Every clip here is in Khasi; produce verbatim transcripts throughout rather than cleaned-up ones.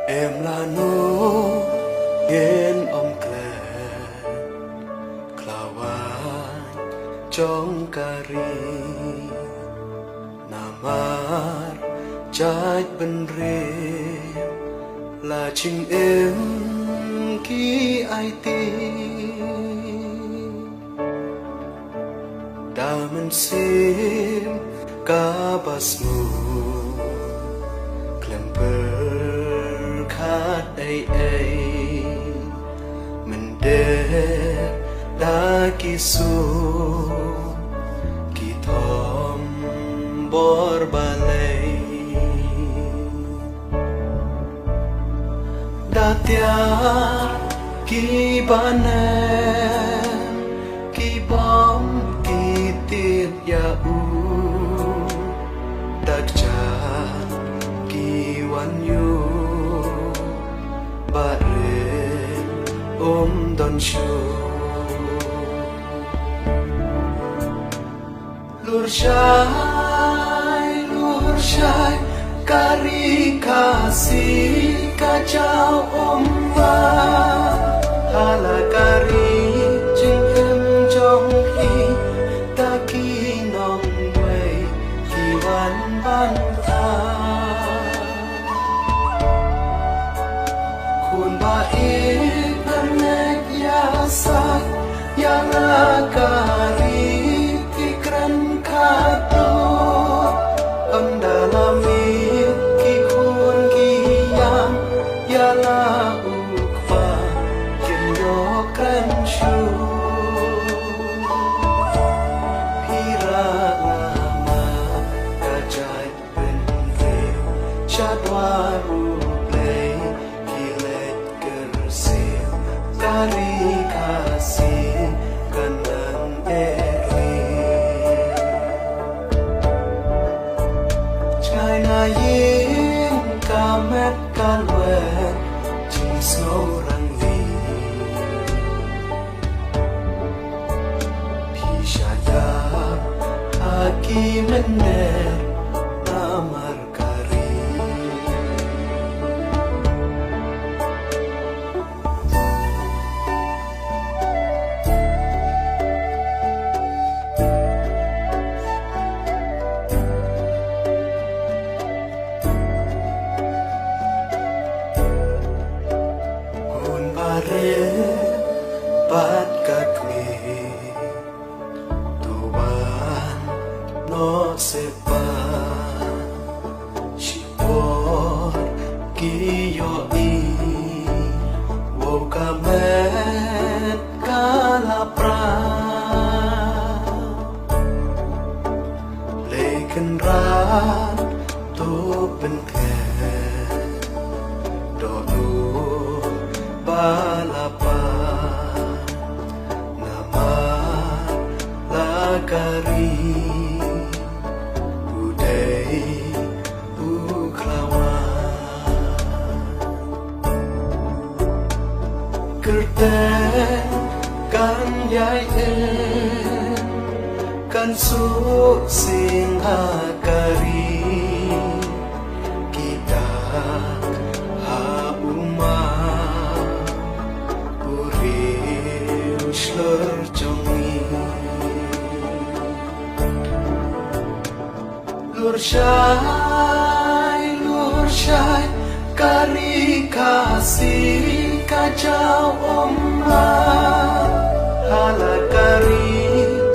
Em lano ngin ym klet khlawaiñ jong ka ri, namar jait bynriew la jingim ki aiti. Da mynsiem kaba sngewkhlem pyrkhat ei ei, mynder da ki sur ki thom bor balei. Da tiar ki banem ki bom ki tied ïa u, da kjat ki wan ïuh, ba rim um don shuh. Lur shai, lur shai, ka ri Khasi ka jaw ummat. Ha la ka ri jingim jong phi, da ki nongwei ki wan ban thaw. Khun ba ïeit ban leit ïasaid ïa la ka ri, ki kren khatduh. Ym da la miet ki khun ki ïam ïa la u kpa, kim ïoh kren shuh. Phi rah lama ka jait bynriew sha dwar U Blei, ki leit kyrsiew, ka ri Khasi kan nang eh ri. Jngai na ïing ka met ka lwet, jingsngew rangli. Phi sha dap ha ki mynder namar ka ri. Khun barim bad ka kmie, to wan noh seh pat. Shipor ki ïohi, wow ka met ka la pra. Lei Kynrad to pynkhet, dohnud ba la pan. Namar la ka ri, u dei u khlawaiñ. Kyrteng kan ïai im, kan suk sing ha ka ri. Kita ha u ma, u riew shlur jong ngi. Lur shai, lur shai, ka ri Khasi ka jaw ummat. Ha la ka ri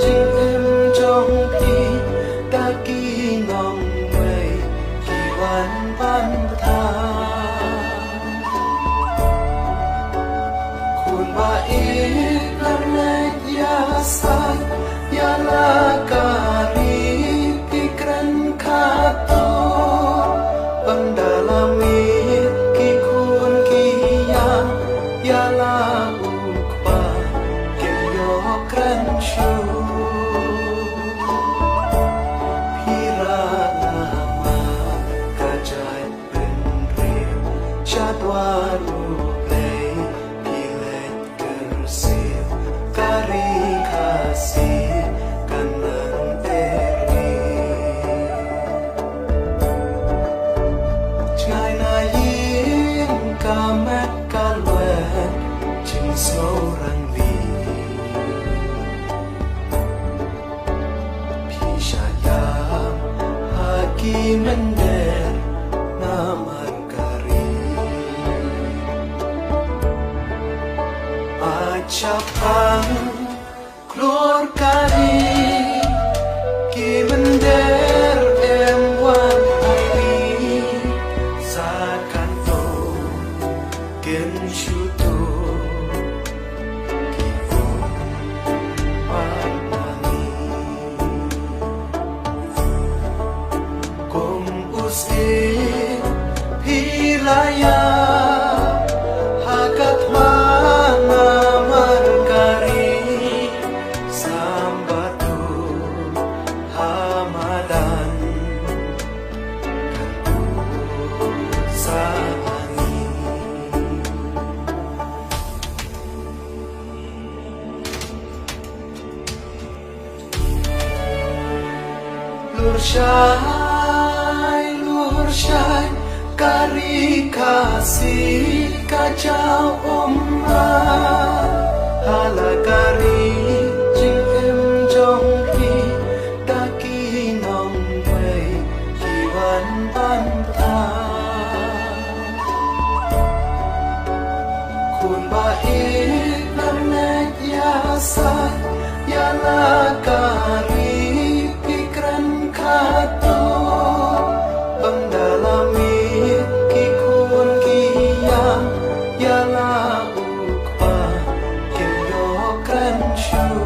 jingim jong phi, da ki nongwei ki wan ban thaw. Khun ba ïeit leit ïasaid ïa la ka ri, ki kren khatduh. Ym da la miet ki khun ki ïam ïa la u kpa, kim ïoh kren shuh. Phi rah lama ka jait bynriew sha dwar U Blei, phi leit kyrsiew, ka ri Khasi kan nang eh ki mynder namar ka ri. Ai shaphang klur ka ri, ki mynder em wan ai ri, sa kan to kin shu to. Kum u Syiem phi la ïa ha ka thma namar ka ri, sam ba tu ha madan kan tu sa ani. Lur shai, lur shai, ka ri Khasi ka jaw ummat. Ha la ka ri jingim jong phi, da ki nongwei ki wan bynta. Khun ba ïeit lane ïa sa, ïa la ka ri phi kren khatduh. Ban da la miet ki khun ki ïa, ïa la u kpa kin ïoh kren shuh.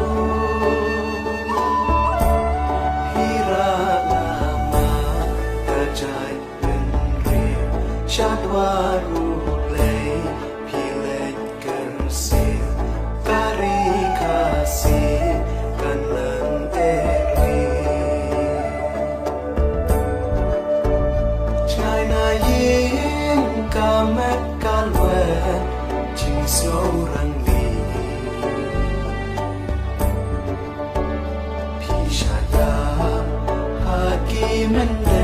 Hi ra la ma ka jait bynriew sha dwar U Blei, phi leit kyrsiew ka ri Khasi kan nang eh ri. Jngai na ïing ka met ka lwet jingsngew rangli. Phi shah ïa ha ki mynder